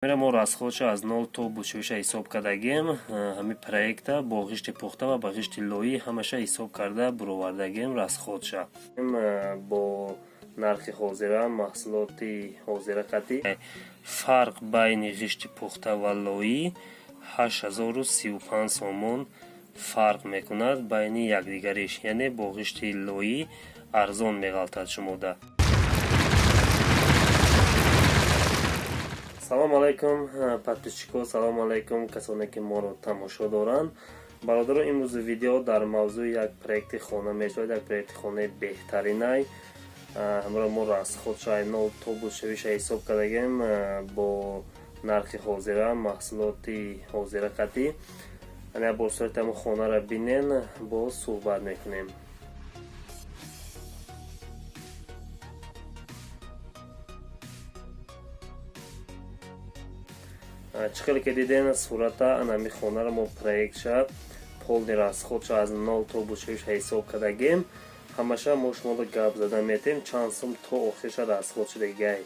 Мера мо расходша аз нол то бушӯиша ҳисоб кардагем. Ҳамин проекта бо ғишти пухта ва ба ғишти лоӣ ҳамаша ҳисоб карда буровардагем расходша. Бо нархи ҳозира, маҳсулоти ҳозира қатӣ фарқ байни ғишти пухта ва лоӣ 8035 сомон фарқ мекунад байни якдигариш, яъне бо ғишти лоӣ арзон меғалтад шумода. Салому алайкум, подписчико, салому алайкум, касоне ки моро тамошо доранд. Бародаро, имрӯзи видео дар мавзӯи як проекти хона мешавад, як проекти хонаи беҳтаринай. Ҳамроҳ мо расходшай нол то будшавиша ҳисоб кардагем бо нархи ҳозира, маҳсулоти ҳозира қатӣ. Ана бо сурати ҳамон хонаро бинен, боз суҳбат мекунем. Чӣ хеле ки диден сурата, анами хонаро мо проектша полный расходша аз нол то бушавиша ҳисоб кардагем. Ҳамаша мо шуморо гап зада метем, чанд сум то охирша расход шудагиай.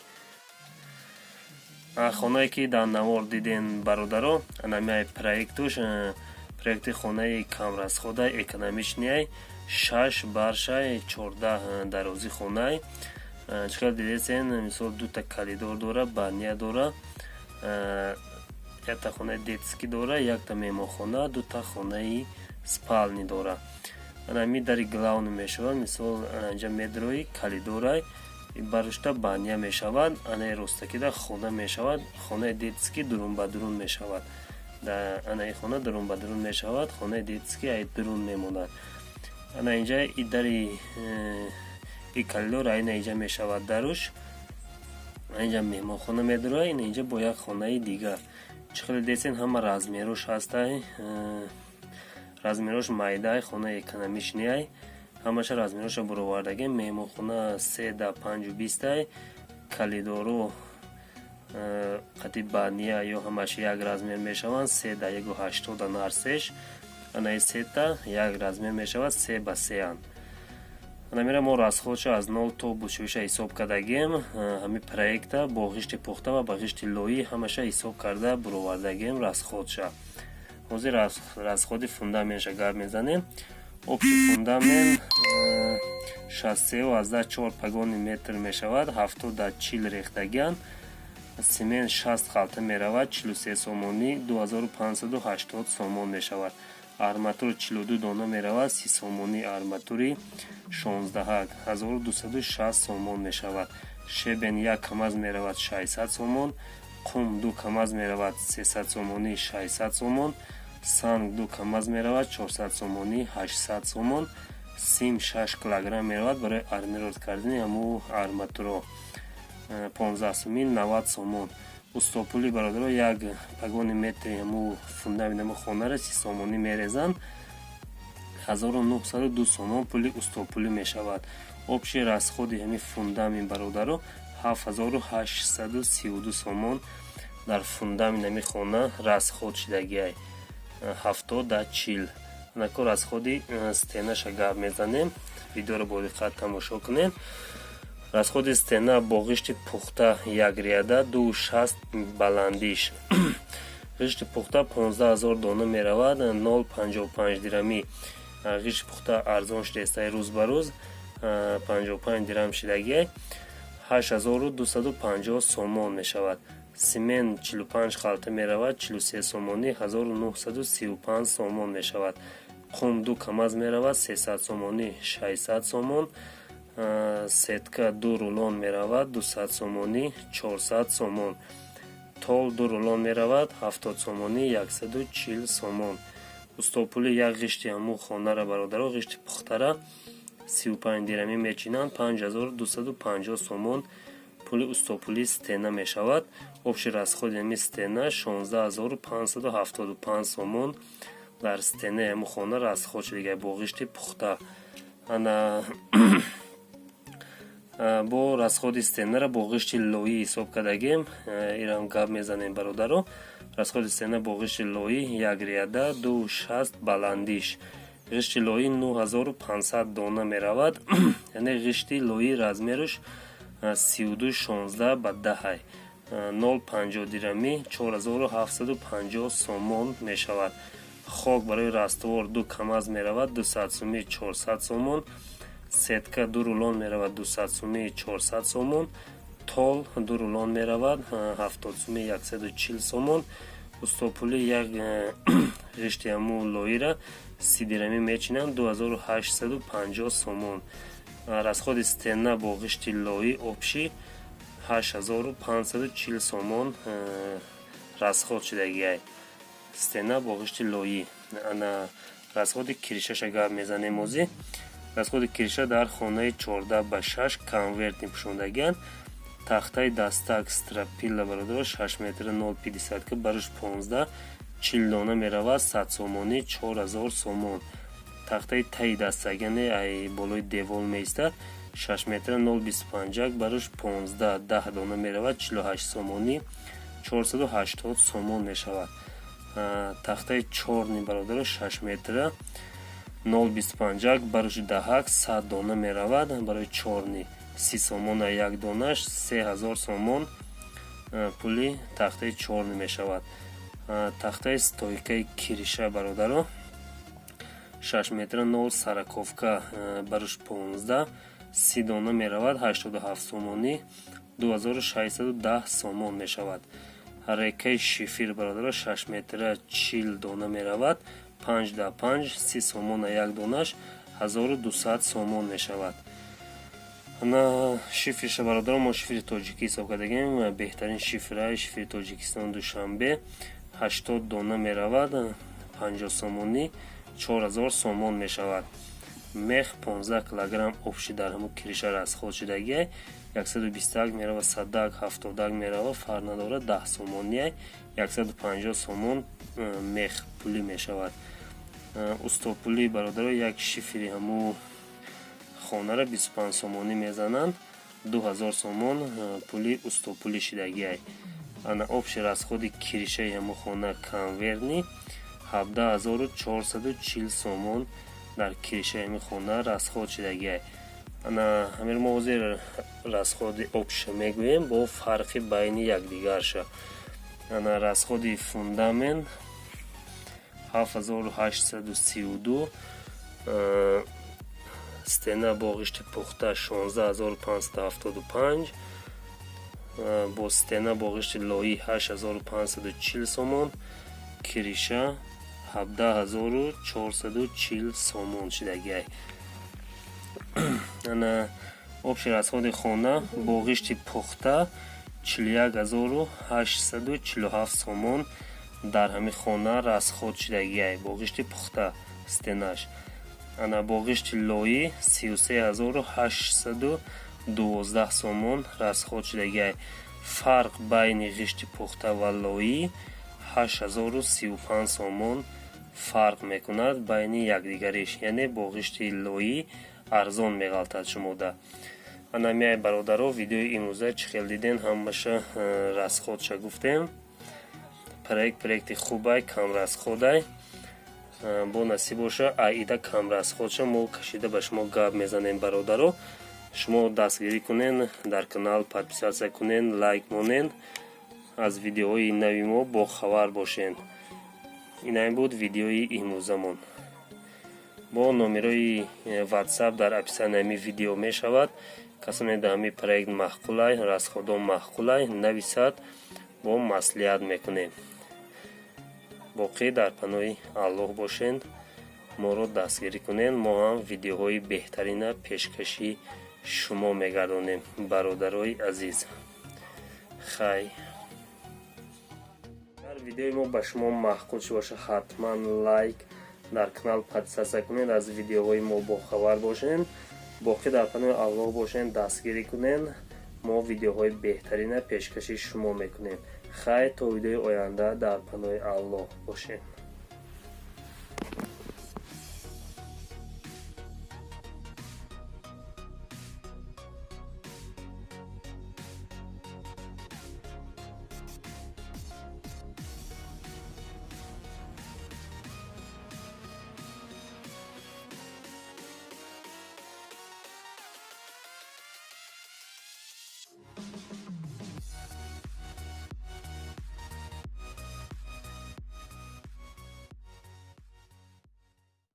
Хонае ки дар навор диден, бародаро, анами проектуш проекти хонаи камрасхода, экономичныйай, шаш баршай 14 дарози хонай. Чӣ хеле дидесен, мисол, дута коридор дора, баня дора, якта хонаи детский дора, якта меҳмонхона, дута хонаи спальни дора. Анами дари главный мешавад, мисол, анҷа медрои коридорай, барушта баня мешавад, анаи ростакида хона мешавад, хонаи детский дурун ба дурун мешавад. Анаи хона дурун ба дурун мешавад, хонаи детский ай дурун мемонад. Ана инҷа и дари и коридор айна инҷа мешавад даруш, инҷа меҳмонхона медурад, ина инҷа бо як хонаи дигар. Чӣ хеле десен, ҳама размерош ҳастай, размерош майдай, хонаи экономичныйай, ҳамаша размероша буровардагем. Меҳмонхона се да панҷу бистай, коридоро қати баня ё ҳамаш як размер мешаванд, се да яку ҳаштода нарсеш. Анаи сета як размер мешавад, се ба сеанд. Анамира мо расходша аз нол то бушӯиша ҳисоб кардагем. Ҳамин проекта бо ғишти пухта ва ба ғишти лоӣ ҳамаша ҳисоб карда буровардагем расходша. Ҳозир расходи фундаментша гап мезанем. Общий фундамент 63,4 погони метр мешавад, 70 да 40 рехтагиан. Цемент 60 халта меравад, 43 сомонӣ, 2580 сомон мешавад. Арматур 42 дона меравад, 30 сомонӣ, арматури шонздаҳак 1260 сомон мешавад. Щебень як камаз меравад, 600 сомон. Қум ду камаз меравад, 300 сомонӣ, 600 сомон. Санг ду камаз меравад, 400 сомонӣ, 800 сомон. Сим 6 килограмм меравад барои армировать кардани ҳаму арматуро, 15 сумӣ, 90 сомон. Устопули, бародаро, як погони метри ҳаму фундамент ҳаму хонара 30 сомонӣ мерезанд, 1902 сомон пули устопулӣ мешавад. Общий расходи ҳамин фундамент, бародаро, 7832 сомон дар фундамент ҳамин хона расход шудагиай, 70 да 40. Анако расходи стенаша гап мезанем, видеоро бо диққат тамошо кунем. Расходи стена бо ғишти пухта як ряда, 2,60 баландиш. Ғишти пухта 15 000 дона меравад, 0,55 дирамӣ. Ғишти пухта арзон шудааст рӯз ба рӯз, 55 дирам шидагиай, 8250 сомон мешавад. Цемент 45 халта меравад, 43 сомонӣ, 1935 сомон мешавад. Қум ду камаз меравад, 300 сомонӣ, 600 сомон. Сетка ду рулон меравад, 200 сомонӣ, 400 сомон. Тол ду рулон меравад, 70 сомонӣ, 140 сомон. Устопули як ғишти ҳамун хонара, бародаро, ғишти пухтара 35 дирамӣ мечинанд, 5250 сомон пули устопули стена мешавад. Общий расходи ҳамин стена 16 575 сомон дар стенаи ҳамун хона расход шудагиай бо ғишти пухта. Ана бо расходи стенара бо ғишти лоӣ ҳисоб кардагем, ирам гап мезанем, бародаро. Расходи стена бо ғишти лоӣ як ряда, 2,60 баландиш. Ғишти лоӣ 9500 дона меравад, яъне ғишти лоӣ размераш 32 16 ба даҳай. 0,50 дирамӣ 4750 сомон мешавад. Хок барои раствор ду КамАЗ меравад, 200 сумӣ, 400 сомон. Сетка ду рулон меравад, 200 сумӣ, 400 сомон. Тол ду рулон меравад, 70 сумӣ, 140 сомон. Устопулӣ як ғишти ҳаму лоира 30 дирамӣ мечинанд, 2850 сомон. Расходи стена бо ғишти лоӣ общий 8540 сомон расход шудагиай, стена бо ғишти лоӣ. Ана, расходи крышаша гап мезанем озӣ. Расходи крыша дар хонаи 14 ба 6, конвертный пӯшондагианд. Тахтаи дастак, стропила, бародаро, 6 метра 0,50 ки барош 15, 40 дона меравад, 100 сомонӣ, 4000 сомон. Тахтаи таи дастак, яъне ай болои девол меистад, 6 метра 0,25, барош 15, 10 дона меравад, 48 сомонӣ, 480 сомон мешавад. Тахтаи чёрный, бародаро, 6 метра 0,25, барош даҳак, 100 дона меравад. Барои чёрный 30 сомона як донаш, 3000 сомон пули тахтаи чёрный мешавад. Тахтаи стойкаи крыша, бародаро, 6 метра нол сороковка, барош 15, 30 дона меравад, 87 сомонӣ, 2610 сомон мешавад. Рейкаи шифер, бародаро, 6 метра 40 дона меравад, 5 да 5, 30 сомона як донаш, 1200 сомон мешавад. На шиферша, бародаро, мо шифери тоҷикӣ ҳисоб кардагем, беҳтарин шифера, шифери Тоҷикистон, Душанбе, 80 дона меравад, 50 сомонӣ, 4000 сомон мешавад. Мех 15 килограмм общий дар ҳамун крыша расход шудагиай. 121 мерава, садак, ҳафтодак мерава, фарқ надорад, 10 сомониай, 150 сомон мех пулӣ мешавад. Устопулӣ, бародаро, як шифери ҳамун хонара 25 сомонӣ мезананд, 2000 сомон пули устопулӣ шидагиай. Ана, общий расходи крышаи ҳамун хона конвертный 17 440 сомон дар крышаи ҳамин хона расход шидагиай. Ана, ҳамин мо ҳозир расходи общий мегӯем бо фарқи байни якдигарша. Ана, расходи фундамент 7832, стена бо ғишти пухта 16 575, бо стена бо ғишти лоӣ 8540 сомон, крыша 17 440 сомон шидагиай. Ана, общий расходи хона бо ғишти пухта 41 847 сомон дар ҳамин хона расход шидагиай, бо ғишти пухта стенаш. Ана, бо ғишти лоӣ 33 812 сомон расход шудагиай. Фарқ байни ғишти пухта ва лоӣ 8035 сомон фарқ мекунад байни якдигариш, яъне бо ғишти лоӣ арзон меғалтад шумода. Ана, меай, бародаро, видеои имрӯза чӣ хел диден, ҳамаша расходша гуфтем. Проект проекти хубай, камрасходай. Бо насиб боша, аида камрасходша мо кашида ба шумо гап мезанем. Бародаро, шумо дастгирӣ кунен, дар канал подписаться кунен, лайк монен, аз видеоҳои нави мо бохабар бошен. Инам буд видеои имрӯзамон. Бо номерои WhatsApp дар описанияи ҳамин видео мешавад. Касоне дар ҳамин проект маъқулай, расходон маъқулай, нависад, бо маслиҳат мекунем. Боқӣ дар паноҳи Аллоҳ бошен, моро дастгирӣ кунен, мо ҳам видеоҳои беҳтарина пешкаши шумо мегардонем. Бародарои азиз, хай. Агар видеои мо ба шумо маъқул шуда боша, ҳатман лайк, дар канал подписаться кунед, аз видеоҳои мо бохабар бошен. Боқӣ дар паноҳи Аллоҳ бошен, дастгирӣ кунен, мо видеоҳои беҳтарина пешкаши шумо мекунем. Хайр, то видеои оянда, дар паноҳи Аллоҳ бошед.